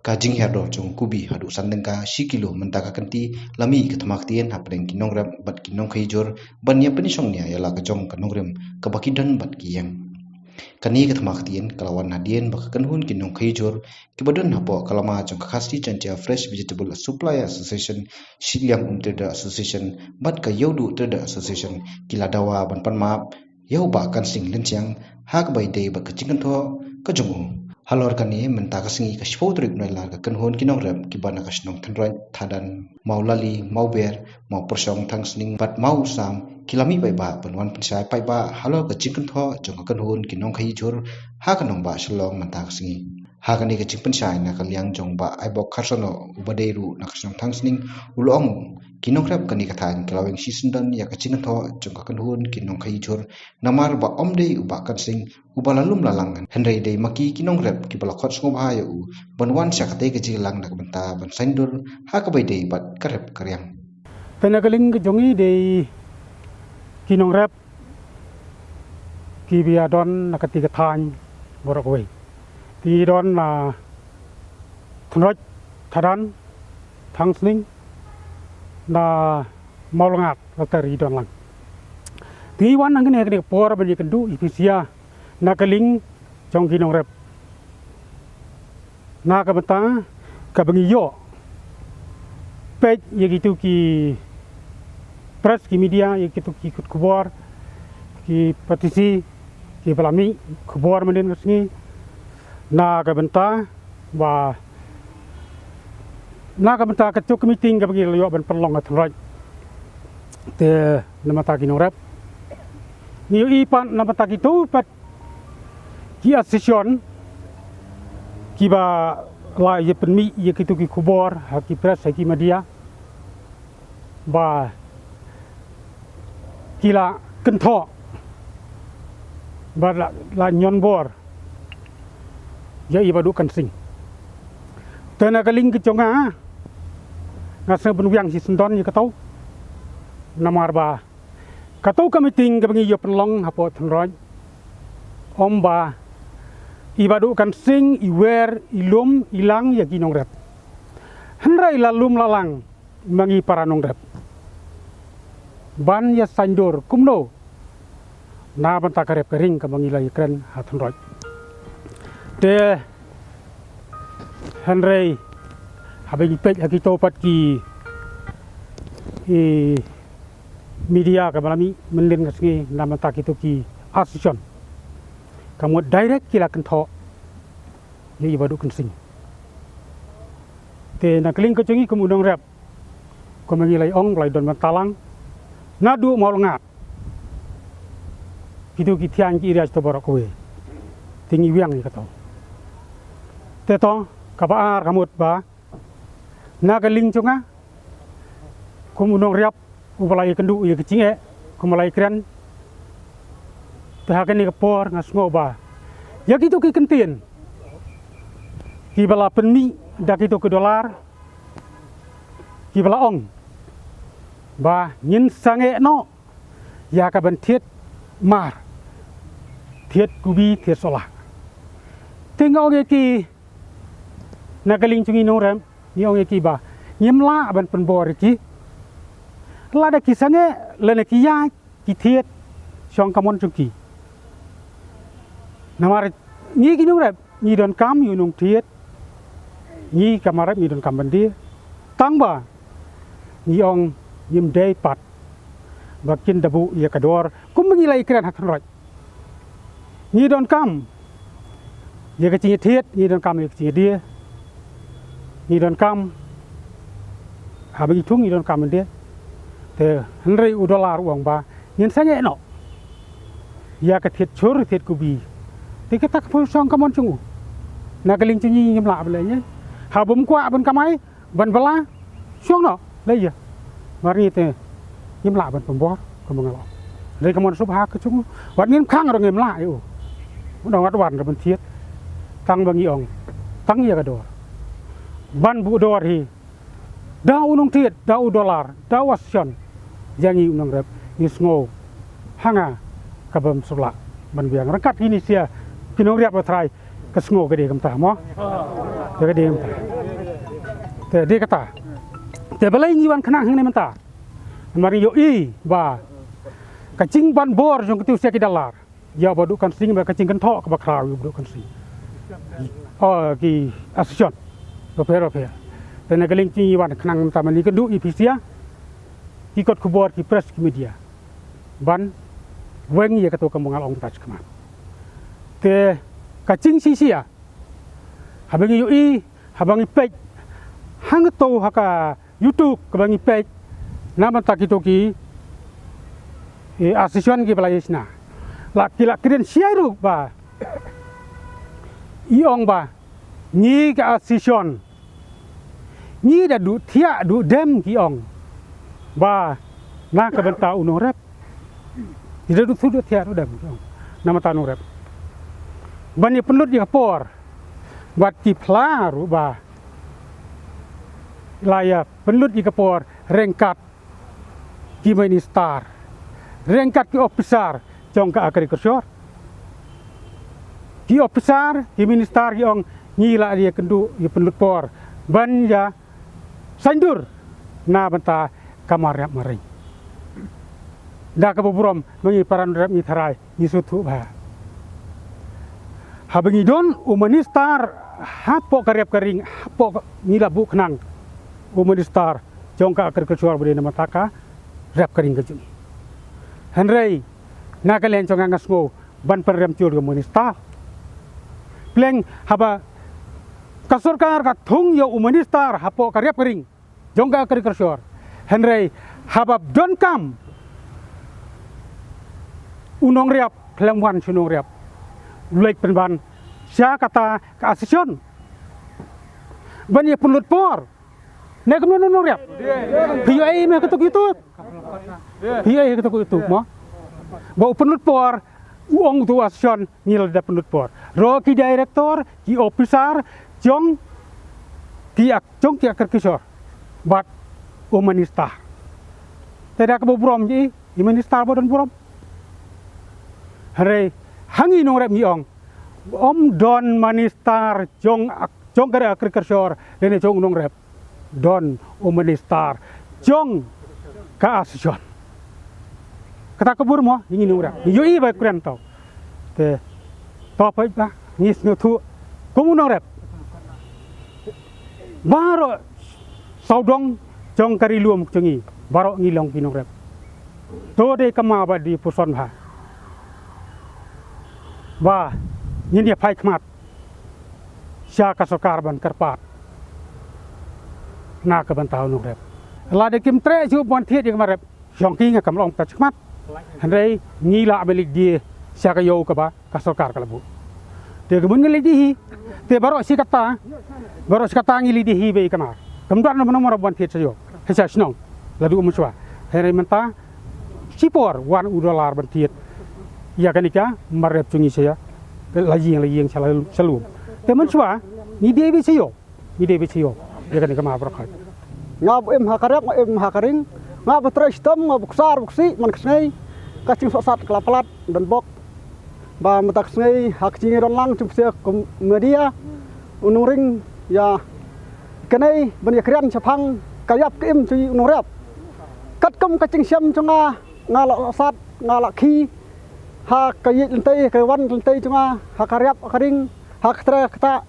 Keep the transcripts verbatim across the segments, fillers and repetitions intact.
Ka jinghiar dor jong u kubi haduh san tyngka shi kilo mynta ka kynti la mih ka thma ktien hapdeng ki nongrep bad ki nongkhaii jhur ban ïa pynshong nia ïa la ka jong ka nongrim kaba ki don bad ki ïeng. Kane ka thma ktien ka la wan hadien ba ka kynhun ki nongkhaii jhur kiba don hapoh ka lama jong ka Khasi Jaiñtia Fresh Vegetable Supplier Association, Shilliang Umtreder Association bad ka Ïewduh Treder Association ki la dawa ban pan map ïa u Bah Kansing Lynchiang ha kaba ïadei bad ka jingkynthoh ka jong u. Halor kane mynta ka sngi ka shiphew tarik Nailar ka kynhun ki nongrep kiba na ka shnong Thenroit, Thadan, Mawlali, Mawber, Mawpyrshong, Thangsning bad Mawsam ki la mih paidbah ban wan pynshai paidbah halor ka jingkynthoh jong ka kynhun ki nongkhaii jhur ha ka nongbah Shillong mynta ka sngi. Ha kane ka jingpynshai na ka liang jong Bah Aibok Kharsono uba dei ruh na ka shnong Thangsning u la ong ki nongrep kane ka thaiñ ka la weng shisyndon ïa ka jingkynthoh jong ka kynhun ki nongkhaii jhur namar ba ym dei u Bah Kansing uba la lum la lang, hynrei dei ma ki ki nongrep kiba la khot sngewbha ïa u ban wan sha katei ka jingïalang na ka bynta ban saiñdur ha kaba ïadei bad ka rep ka riang. Te na ka liang ka jong ngi dei ki nongrep kiba ïadon na katei ka thaiñ baroh kawei. Te ngi don na Thenroit, Thadan, Thangsning, na Mawlyngad, la ter ngi don lang. Te ngi wan hangne ha kane ka por ban ïakynduh ïa phi sha na ka liang jong ki nongrep. Na ka bynta kaba ngi ïoh peit ïa kito ki press, ki media, ïa kito ki khubor, ki patisi kiba la mih khubor mynhynnin ka sngi. Na ka bynta ba na ka bynta kato ka meeting kaba ngi la ïoh ban pynlong ha Thenroit. Te na ka bynta ki nongrep ngi ïohi pat na ka bynta kito pat ki association kiba la ïa pynmih ïa kito ki khubor ha ki press ha ki media ba ki la kynthoh ba la, la ñion bor ïa i Bah Duh Kansing. Te na ka liang ka jong nga, nga sngew ban weng shisyndon ïa kato namar ba kato ka meeting kaba ngi ïoh pynlong hapoh Thenroit, ym ba i Bah Duh Kansing i wer, i lum, i lang ïa ki nongrep. Hynrei la lum la lang ma ngi para nongrep ban ïa saiñdur kumno na ka bynta ka rep ka riang kaba ngi la ïakren ha Thenroit. Te hynrei haba ngi peit ha kito pat ki, i media kaba la mih mynhynnin ka sngi na ka bynta kito ki association, ka mut direct ki la kynthoh ïa i Bah Duh Kansing. Te na ka liang ka jong ngi kum u nongrep, kumba ngi la ong, ba la don bynta lang naduh Mawlyngad, kito ki thaiñ ki area to baroh kawei. Te ngi weng ïa kato. Te to kaba ar ka mut ba na ka liang jong nga kum u nongrep uba la ïakynduh ïa ka jingeh kumba la ïakren. Te ha kane ka por nga sngew ba ïa kito ki kyntien kiba la pynmih da kito ki dollar kiba la ong ba ngin sangeh noh ïa ka ban thied mar, thied kubi, thied sohlah. Te nga ong ïa ki na ka liang jong ngi nongrep, ngi ong ïa ki ba ngim lah ban pynbor ïa ki. Lada ki sangeh lane ki ïaid ki thied shong ka mon jong ki. Namar ngi ki nongrep ngi donkam ïa u nongthied, ngi ka mar rep ngi donkam ban die. Tang ba ngi ong ngim dei pat ba kin da buh ïa ka dor kumba ngi la ïakren ha Thenroit. Ngi donkam ïa ka jingïathied, ngi donkam ïa ka jingïadie, ngi donkam haba ngi thung ngi donkam ban die. Te hynrei u dollar u ong ba ngin sangeh noh ïa ka thied shur thied kubi. Te kata ka pynshong ka mon jong u. Na ka liang jong ngi ngim lah ban leh ïa. Haba bym kwah ban kamai ban bylla, shong noh leh ïa. Mar ngi te ngim lah ban pynbor kumba nga la ong. Hynrei ka mon sngewbha ka jong u, wat ngim khang ruh ngim lah ïa u. U nang wat wan ruh ban thied. Tang ba ngi ong tang ïa ka dor ban buh dor hi da u nongthied, da u dollar, da u association. Ïa ngi u nongrep ngi sngew ha nga ka bym sngewlah ban biang ryngkat kine sha ki nongriap ba trai. Ka sngew ka dei kumta mo. Ka dei kumta. Te dei kata. Te balei ngi wan khnang hangne mynta? Namar ngi ïohi ba ka jingban bor jong kito sha ki dalar ïa u Bah Dukan Sing ba ka jingkynthoh kaba khraw ïa u Bah Dukan Sing. Oh, ki association bapher bapher. Te na ka liang jong ngi wan khnang mynta mynne kynduh ïa phi sha ki kot khubor, ki press, ki media ban weng ïa kato kaba nga la ong mynta shakhmat. Te ka jingshisha haba ngi ïohi, haba ngi peit hangto ha ka YouTube kaba ngi peit na bynta kito ki, eh, association kiba la ïa shna, la ki la kren shiai ruh ba i ong ba ngi ka association ngi da duh thiah duh dem, ki ong ba na ka bynta u nongrep. Ngi da duh thiah duh thiah duh dem, ki ong, na bynta u nongrep ban ïa pynlut ïa ka por. Bad ki phla ruh ba la ïa pynlut ïa ka por ryngkat ki minister, ryngkat ki officer jong ka agriculture. Ki officer, ki minister ki ong ngi la ïa kynduh ïa pynlut por ban ïa saindur na bynta ka mariap maring. Da kaba burom ma ngi para nongrep, ngi tharai, ngi sngewthuh bha. Haba ngi don u minister hapoh ka rep ka ring, hapoh ka, ngi la buh khnang u minister jong ka agriculture ba dei na bynta ka rep ka ring ka jong ngi. Hynrei na ka liang jong nga, nga sngew ban pynrem jur ïa u minister. Pleng haba ka sorkar ka thung ïa u minister hapoh ka rep ka ring jong ka agriculture, hynrei haba donkam u nongrep, khlem wan sha u nongrep, u leit pynban sha kata ka association ban ïa pynlut por. Ne kumno u nongrep? Phi ïohi me kato ka YouTube? Phi ïohi kato ka YouTube mo? Ba u pynlut por, u ong uto u association ngi la dep pynlut por. Ruh ki director, ki officer jong ki ak-, jong ki agriculture bad u minister. Te da kaba burom ngi, i minister ba don burom. Hynrei ha ngi nongrep ngi ong, ym don minister jong ak-, jong ka agriculture lane jong u nongrep. Don u minister jong ka association. Kata ka bor mo, ngi nongrep ngi ïohi ba kren to. Te to peit ba ngi sngewthuh kum u nongrep. Baroh sawdong jong ka ri lum jong ngi, baroh ngi long ki nongrep. To dei kama ba dei puson bha ba ngin ïa phai khmat sha ka sorkar ban kyrpad na ka bynta u nongrep. Lada kim treh shuh ban thied ïa ka mariap, shong ki, nga kam long ta shikmat. Hynrei ngi lah ban leit die sha ka ïew kaba ka sorkar ka la buh. Te ka bun ngi leit die hi, te baroh shi katta, baroh shi katta ngi leit die hi bad ka mar. Kam don mano mano ban thied sha ïew, ha sha shnong, la duh mynshuwa. Hynrei mynta shipor wan u dollar ban thied ïa kane ka mariap jong ngi sha ïa la ïing la ïing sha la, sha lum. Te mynshuwa ngi die bad sha ïew, ngi die bad sha ïew ïa kane ka mar baroh khoit. Nga ba im ha ka rep, nga im ha ka ring, nga ba trei shitom, nga ba ksar ba ksih man ka sngi. Ka jingsohsat ka la palat, don bok ba mynta ka sngi ha ka jingïadon lang jong phi sha ka media, u nongring ïa kane ban ïa kren shaphang ka ïap ka im jong ngi u nongrep. Katkum ka jingshem jong nga, nga la sohsat, nga la khih ha ka ïeit lynti, ka wan lynti jong nga, ha ka rep ka ring, ha ka trei ka ktah,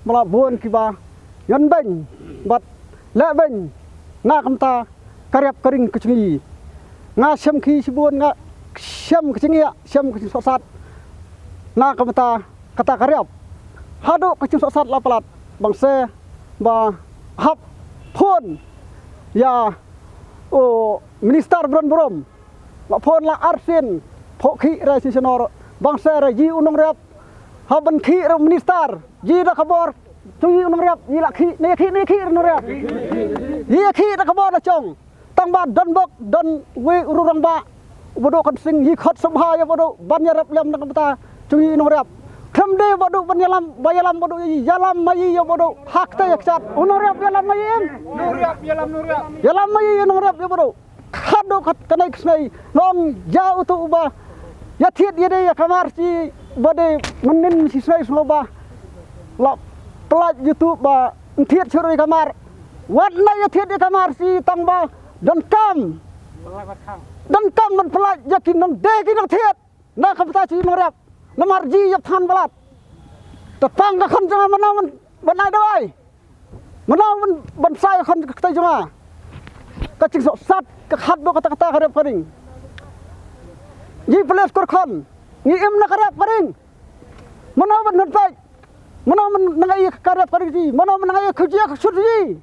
ba la bun kiba ïoh beiñ bad leh beiñ na ka bynta ka rep ka ring ka jong ngi. Nga shem khih shibun, nga shem ka jingeh, shem ka jingsohsat na ka bynta kata ka rep. Haduh ka jingsohsat la palat, bang seh ba hap phone ïa u minister ba don burom. La phone la arsien, phoh khih re shisha noh, bang seh re ïa u nongrep. Hap ban khih re u minister, ïa da ka bor jong ngi u nongrep, ïa la khih, ne khih, ne khih re nongrep. Ïa khih da ka bor la jong. Tang ba don bok, don wei u rangbah, u Bah Dukan Sing, ïa khot sngewbha ïa u Bah Duk ban ïa rep lem na ka bynta jong ngi u nongrep. Khlem dei u Bah Duk ban ïalam, ba ïalam u Bah Duk, ïalam ma ïa u Bah Duk. Ha kata ïa kjat u nongrep ïalam ma ïa em. Ïalam ma ïa u nongrep ïa u Bah Duk. Haduh kat kane ka sngi nga ong ïa uto uba ïa thied ïa dei ïa ka mar shi ba dei mynnin shi sngi sngewbha. La pynlait ïa uto ba thied shuh ïa ka mar. Wat na ïa thied ïa ka marsi tang ba donkam. Donkam ban pynlait ïa ki nongdie ki nongthied. Na ka bynta shi nongrep. Namar ji ïa than palat. Te tang ka khon jong nga mano ban, ban ai dawai. Mano ban, ban sa ïa khon ka kata jong nga. Ka jingsohsat ka khat ba kata kata ka rep ka ring. Ji pynlait kur khon. Ngi im na ka rep ka ring. Mano ban ngan peit. Mano ban nang ai ka rep ka ring ji. Mano ban nang ai ka jia ka shut ji.